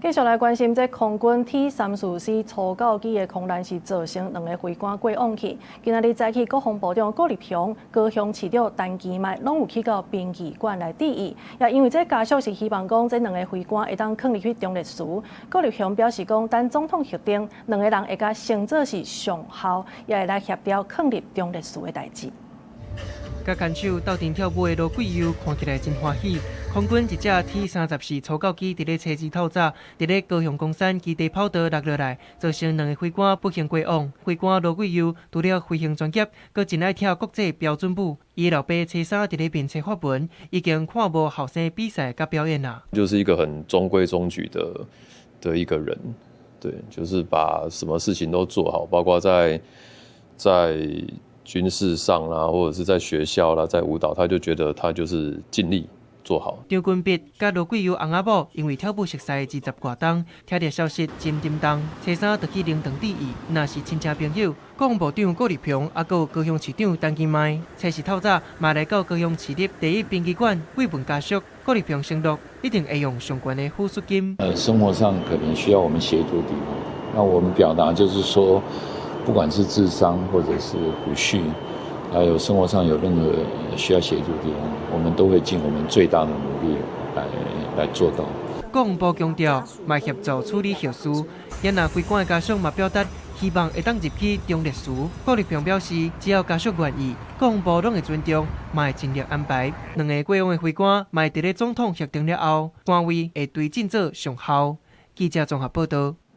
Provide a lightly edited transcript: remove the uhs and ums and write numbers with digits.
繼續來關心，這空軍 T-34 初教機的空難是造成兩个飛官過往去。今仔日早起，國防部長郭立雄、高雄市長陳其邁攏有去到殯儀館來致意。也因為這家屬是希望講，這兩个飛官會當囥入去忠烈祠。郭立雄表示講，等總統核定，兩个人會共稱做是上校，也會來協調囥入忠烈祠的代誌。佮牽手鬥陣跳舞的盧桂優看起來真歡喜。空軍一架 T-34初教機佇咧初二透早，佇咧高雄岡山基地跑道落落來，造成兩个飛官不幸過往。飛官盧桂優除了飛行專業，閣真愛跳國際標準舞。伊老爸初三佇咧面冊發文，已經看無後生比賽佮表演啦。就是一個很中規中矩的一個人，對，就是把什麼事情都做好，包括在軍事上啦，或者是在學校啦，在舞蹈，他就覺得他就是盡力做好。張君碧佮盧桂優翁仔某因為跳舞熟似20外冬，聽著消息真沉重，初三就去靈堂致意。若是親戚朋友，國防部長郭立雄，猶閣有高雄市長陳其邁，初四透早嘛來到高雄市立第一殯儀館慰問家屬。郭立雄承諾一定會用上懸的撫恤金。生活上可能需要我們協助的地方，那我們表達就是說，不管是諮商或者是撫恤，還有生活上有任何需要協助的地方，我們都會盡我們最大的努力來做到。國防部強調，嘛協助處理後事，也若飛官的家屬嘛表達希望會當入去忠烈祠。郭立雄表示，只要家屬願意，國防部攏會尊重，嘛會盡力安排。兩个過往的飛官嘛會佇咧總統核定了後，官位會追進做上校。記者綜合報道。